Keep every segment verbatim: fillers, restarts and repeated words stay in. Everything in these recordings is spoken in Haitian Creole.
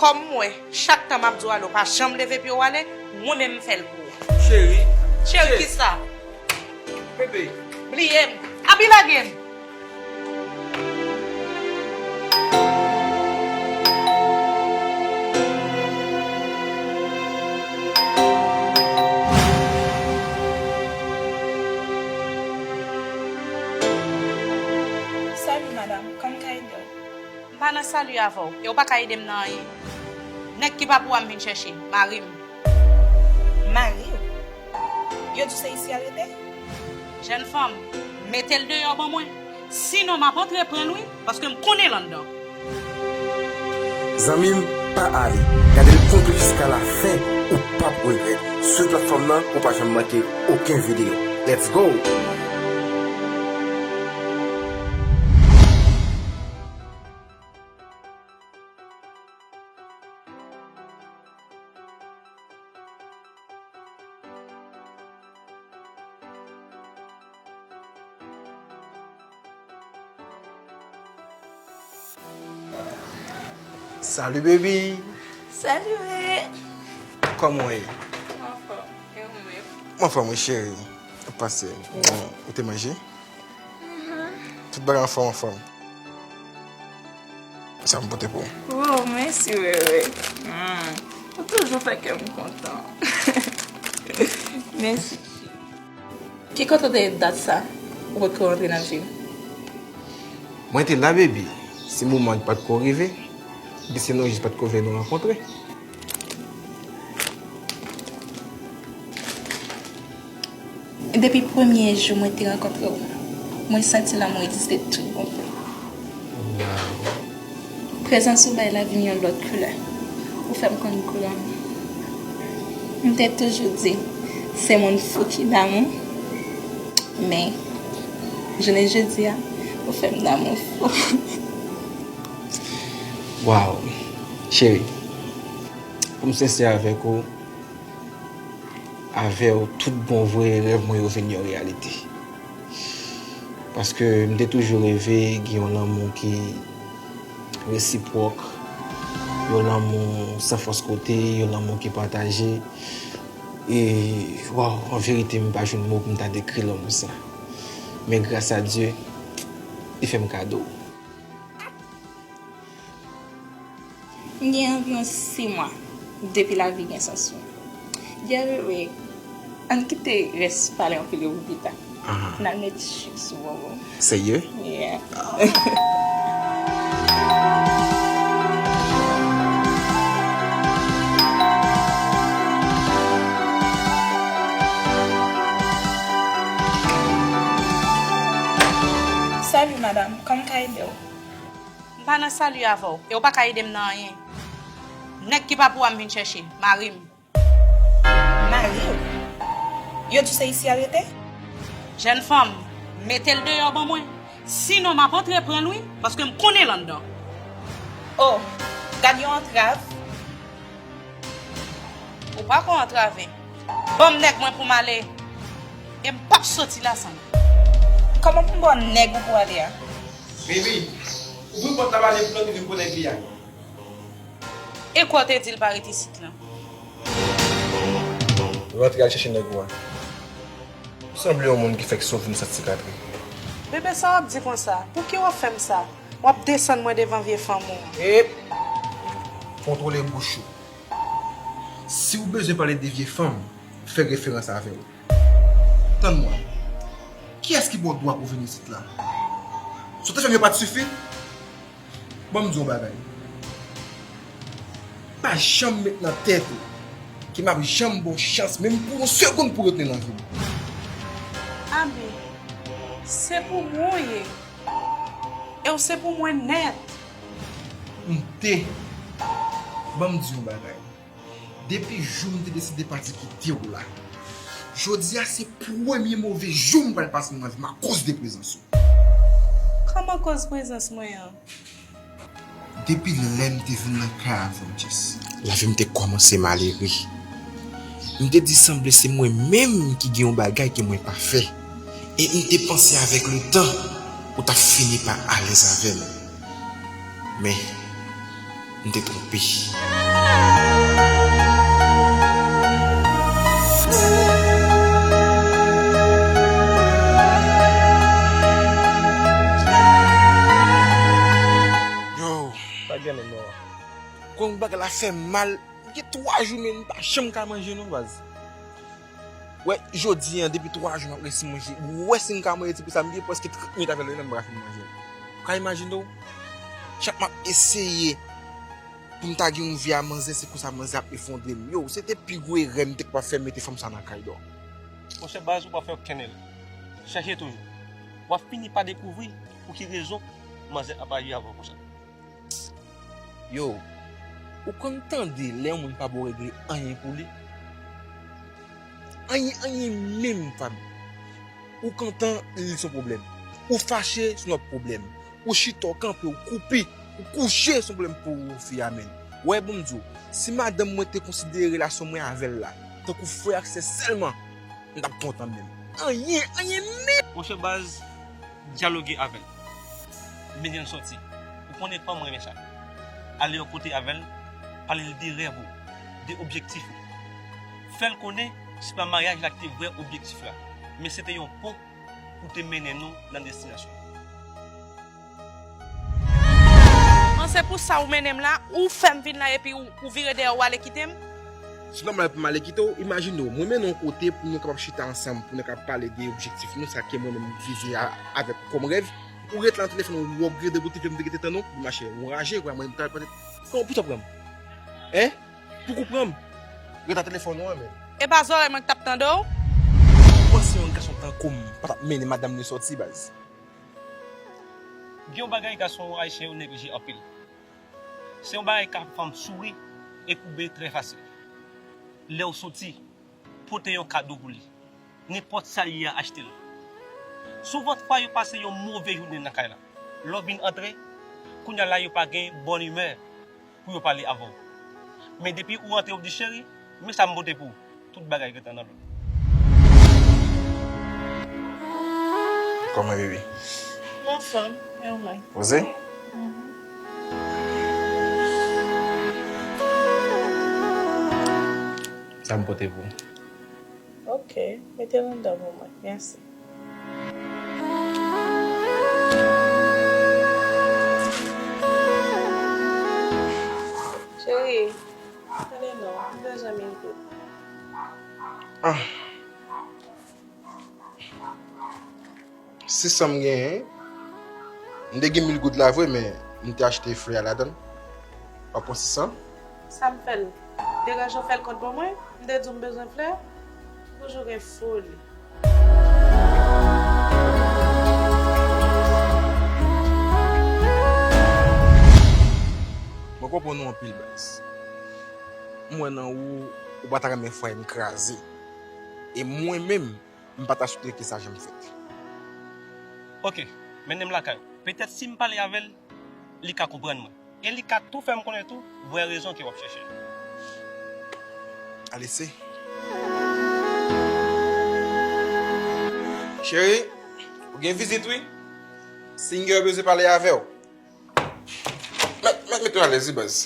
Kòm m wè, chak tan m ap di w ale, w pa janm leve pye w ale, mwen menm m fè l pou ou. Cheri. Cheri kisa? Bebe. Bliye m. Abi lage m. Salut madame, kòman m ka ede w? M pa nan sali avè w, e w pa ka ede m nan anyen. Nèg ki pa pou a m vin chèche, mari m. Mari w? Yo di w se isi a l rete? Jèn fanm, mete l deyò ban mwen. Sinon, m ap antre pran l wi, paske m konnen l anndan. Zanmi m, pa ale. Gade l konplit jiska lafen, ou p ap regrèt. Swiv platfòm nan pou w pa janm manke okenn videyo. Let's go! Salut baby. Salut baby. Kòman w ye? Mwen anfòm. E ou menm? Mwen anfòm wi cheri. Ou pase? Ou te manje? Tout bagay anfòm, anfòm. Sa m pote pou ou. Wow, mèsi bebe. Hmm. Ou toujou fè kè m kontan. Mèsi. Ki kote w te ye dat sa? Ou potko rantre nan vi m? Mwen te la baby. Se moman an ki potko rive. Epi se nou jis potko vle nou rankontre. Depi premye jou mwen te rankontre w, mwen santi lanmou egziste tout bon vre. Prezans ou bay lavi m yon lòt koulè. Ou fè m konn gou lanmou. M te toujou di, se moun fou ki damou. Men, jounen jodi a, ou fè m damou fou. Waw, cheri, pou m sensè avèk ou, avè w, tout bon vre, rèv mwen yo vin yon reyalite. Paske m te toujou reve gen yon lanmou ki resipwòk, yon lanmou san fòs kote, yon lanmou ki pataje. E, waw, an verite, m pa jwenn mo pou m ta dekri lanmou sa. Men gras a Dye, li fè m kado. M gen anviwon sis mwa depi lavi gen sans wi. Djè bebe, ann kite rès pale anpil yo pou pita. N al met chik sou bonbon. Serye? Yeah. Salut madame, kòman m ka ede w? M pa nan sali avè w, e w pa ka ede m nan anyen. Nèg ki pa pou a m vin chèche, mari m. Mari w? Yo di w se isi a l rete? Jèn fanm, mete l deyò ban mwen. Sinon, m ap antre pran l wi, paske m konnen l anndan. Oh, gad yon antrav. Ou pa ko antrave. Ban m nèg mwen pou m ale. E m p ap soti la san l. Kòman pou m ba w nèg ou pou ale a? Baby, ouvri pòt la ba Leblon li vin pran nèg li a. E kwa w te di l pa ret isit lan? Rantre al chèche nèg ou a. Ou sanble yon moun ki fèk sove yon sèt sikatri. Bebe, sa w ap di konsa? Pouki w ap fè m sa? W ap desann mwen devan vye fanm ou an. Ep! Kontwole bouch ou. Si w bezwen pale de vye fanm, fè referans avè w. Tann mwen. Kiyès ki ba w dwa pou w vin isit la? Sa w te fè m yo pa t sifi? Ban m di w yon bagay. Pa janm met nan tèt ou ke m ap janm ba w chans, menm pou yon segonn, pou retounen nan vi m. Abi, se pou mwen w ye. E w se pou mwen nèt. M te. Ban m di w yon bagay. Depi jou m te deside pati kite w la, jodi a se premye move jou m pral pase nan vi m akoz de prezans ou. Kòman koz prezans mwen an? Depi lè m te vin nan kay avè w, Jess, lavi m te kòmanse malere. M te di sanble se mwen menm ki gen yon bagay ke mwen pa fè. E m te panse avèk letan, ou t ap fini pa alèz avè m. Men, M te twonpe. Yo. Sa gen menm non. Kon bagay la fè m mal. Gen twa jou men m pa janm ka manje non baz. Wè, jodi an, depi twa jou m ap resi manje. Ou wè si m ka manje ti pou sa m gen prèske trant minit avè l, menm m pa ka fin manje. Ou ka imajine w? Chak m ap eseye pou m ta gen yon vi a manzè, se konsa manzè ap efondre m. Yo, se te pi gwo erè m te kapab fè, mete fanm sa nan kay dò. Monchè baz, ou pa fè okenn erè. Chèche toujou. W ap fini pa dekouvri pou ki rezon manzè ap aji avè w konsa. Yo, ou konn tande lè yon moun pa ba w regle anyen pou li? Anyen, anyen menm, fanmi. Ou kontan, li se yon pwoblèm. Ou fache, se yon lòt pwoblèm. Ou chita, w kanpe, ou koupi, ou kouche, se yon pwoblèm pou fi a menm. Wè, bon m di w, si madanm mwen te konsidere relasyon mwen avè l la tankou frè ak sè sèlman, m t ap kontan menm. Anyen, anyen menm! Monchè baz, dyaloge avè l. Mennen l sòti. Ou konnen kòman m renmen sa. Ale yon kote avè l, pale l de rèv ou, de objektif ou. Fè l konnen se pa maryaj la ki te vrè objektif la, men se te yon pon pou te mennen nou nan destinasyon. An, se pou sa ou mennen m la, ou fè m vin la epi ou, ou vire dèyè ou ale kite m? Se nòmal pou m ale kite w. Imajine w, mwen mennen w yon kote pou nou kapab chita ansanm, pou nou kapab pale de objektif nou, sa ke mwen menm m vize a, avèk ou kòm rèv. Ou ret la nan telefòn ou, w ap gade boutik, m te gentan tann ou, machè, ou raje, kwè mwen, m ta pote. Kòman pou sa pran m? Hein? Pou ou pran m? Ret nan telefòn ou an, men. E pa zòrèy mwen k t ap tande w? Ou panse yon gason tankou m pa t ap mennen madanm li sòti, baz? Gen yon bagay gason ayisyen yo neglije anpil. Se yon bagay k ap fè fanm souri e koube trè fasil. Lè w soti, pote yon kado pou li. Nenpòt sa l ye a, achte l. Souvantfwa, yo pase yon move jounen nan kay la. Lè w vin antre, kounye a la yo pa gen bòn imè pou yo pale avè w. Men depi ou rantre, yo di, cheri, men sa m pote pou ou. Tout bagay gentan nan lòd. Kòman, bebe? M anfòm, e ou menm? Poze? Mhm. Sa m pote pou ou. Ok, mete l anndan pou mwen. Mèsi. Cheri, tande non, m bezwen mil goud. Ah. Sis san m genyen. M te gen mil goud la vre, men m te achte flè a ladan l. W ap pran sis san? Sa m fè l? Deranje w fè l kont ban mwen? M te di w m bezwen flè? Toujou gen foli. Mwen konprann ou anpil, baz. M wè nan ou, ou pa ta renmen fwaye m kraze. E mwen menm, m pa ta swete ke sa janm fèt. Ok, mennen m lakay ou. Petèt si m pale avè l, li ka konprann mwen. E li ka tou fè m konnen tou vrè rezon ke w ap chèche. Alese. Cheri, ou gen vizit, wi. Singer bezwen pale avè w. Mèt, mèt, mete w alèz, wi, baz.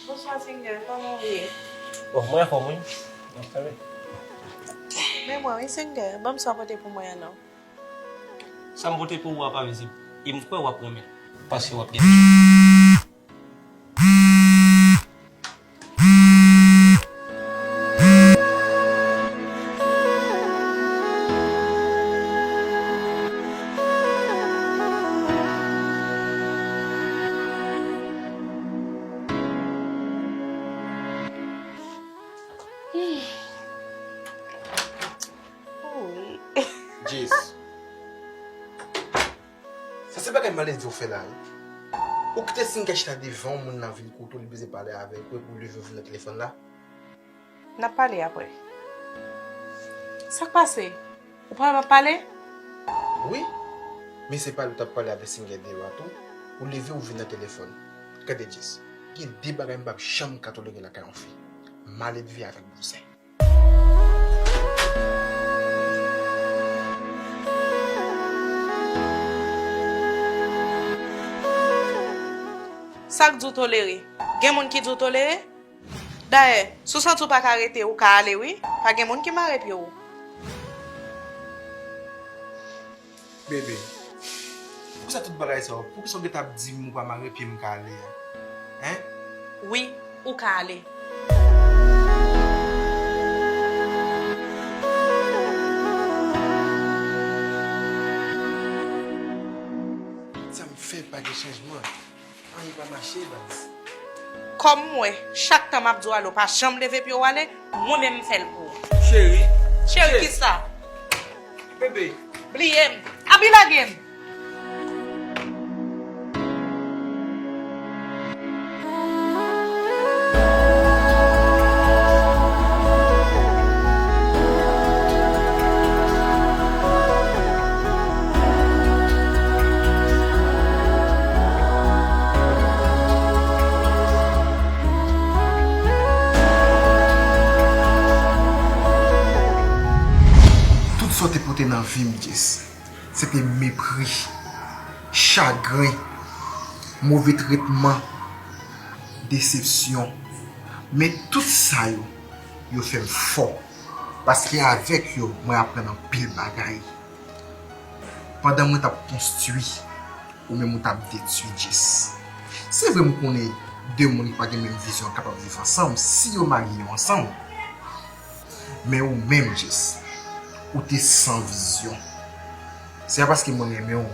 Bonswa, Singer. Kòman w ye? Bon, mwen anfòm, wi. Men mwen, wi, Singer. Ban m sa w pote pou mwen an non. Sa m pote pou ou a pa vizib. E m kwè w ap renmen. Paske w ap gen. Wi. Jess. Sa se bagay malelve w fè la, wi. Ou kite Singer chita devan yon moun nan vin kote w, li bezwen pale avèk ou, epi w leve w vin nan telefòn la. N ap pale apre. Sa k pase? Ou pa wè m ap pale? Wi, men se pale w t ap pale avèk Singer deyò a tou, ou leve w vin nan telefòn. Gade Jess, gen de bagay m p ap janm ka tolere lakay yon fi. Malelve avèk bouzen. Sa k di w tolere? Gen moun ki di w tolere? Dayè, si w santi w pa ka rete, ou ka ale wi. Pa gen moun ki mare pye w. Bebe, poukisa tout bagay sa yo? Poukisa w gentan ap di m ou pa mare pye m ka ale a? Hein? Wi, ou ka ale. Sa m fè pa gen chanjman. Anyen pa mache, baz. Kòm m wè, chak tan m ap di w ale, w pa janm leve pye w ale, mwen menm m fè l pou ou. Cheri. Cheri kisa? Bebe. Bliye m. Abi lage m. Tout sa w te pote nan vi m, Jess, se te mepri, chagren, move tretman, desepsyon. Men tout sa yo, yo fè m fò. Paske avèk yo, mwen aprann anpil bagay. Pandan mwen t ap konstwi, ou menm ou t ap detwi, Jess. Se vre, m konnen de moun ki pa gen menm vizyon kapab viv ansanm si yo marye yo ansanm. Men ou menm, Jess, ou te san vizyon. Se pa paske mwen renmen w,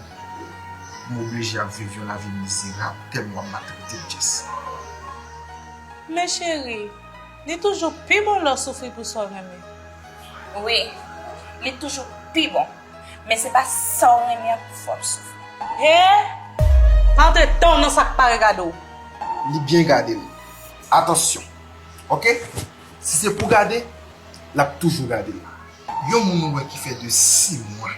m oblije ap viv yon lavi mizerab tèlman w ap maltrete m, Jess. Men cheri, li toujou pi bon lè w soufri pou sa w renmen. Wi, li toujou pi bon. Men se pa sa w renmen an pou fè w soufri. He! Pa antre dan w nan sa k pa regade w. Li byen gade l. Atansyon. Oke? Si se pou gade, l ap toujou gade l. Yon moun ou wè ki fè de sis mwa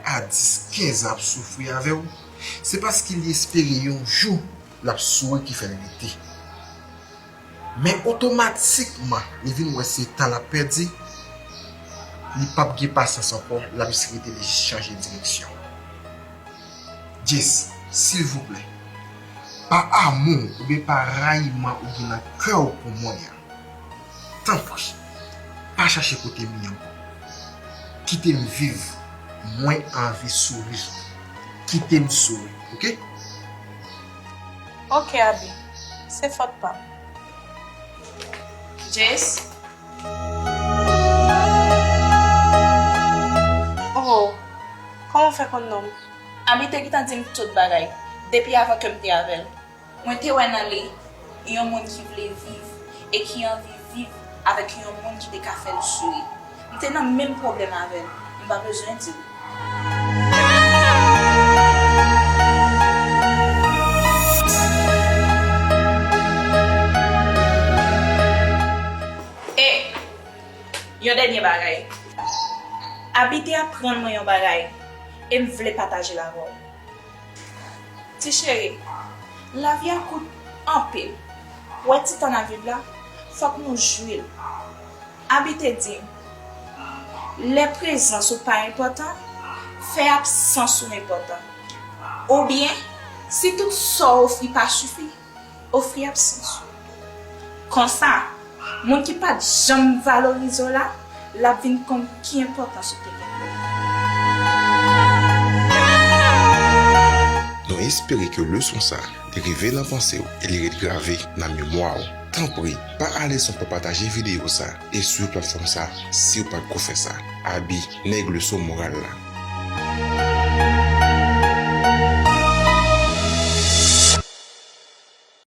a dis, kenz an ap soufri avè w, se paske li espere yon jou l ap souri ki fè l rete. Men otomatikman, li vin wè se tan l ap pèdi, li p ap gen pasyans ankò, l ap jis rete, li jis chanje direksyon. Jess, silvouplè, pa amou oubyen pa rayiman ou gen nan kè w pou mwen an, tanpri, pa chache kote m ye ankò. Kite m viv. Mwen anvi souri. Kite m souri, oke? Oke, Abi. Se fòt pa m. Jess? Oh, kòman w fè konn non m? Abi te gentan di m tout bagay, depi avan ke m te avè l. Mwen te wè nan li yon moun ki vle viv e ki anvi viv avèk yon moun ki te ka fè l souri. M te nan menm pwoblèm avè l, m pa bezwen di w. E yon dènye bagay. Abi te aprann mwen yon bagay e m vle pataje l avè w. Ti cheri, lavi a kout anpil. Ou wè ti tan n ap viv la, fòk nou jwi l. Abi te di m, lè prezans ou pa enpòtan, fè absans ou enpòtan. Oubyen, si tout sa w ofri pa sifi, ofri absans ou. Konsa, moun ki pa t janm valorize w la, l ap vin konn ki enpòtans ou te gen pou li. Nou espere ke leson sa te rive nan panse w e li ret grave nan memwa w. Tanpri, pa ale san w pa pataje videyo sa e swiv platfòm sa si w pa t ko fè sa. Abi, nèg leson moral la.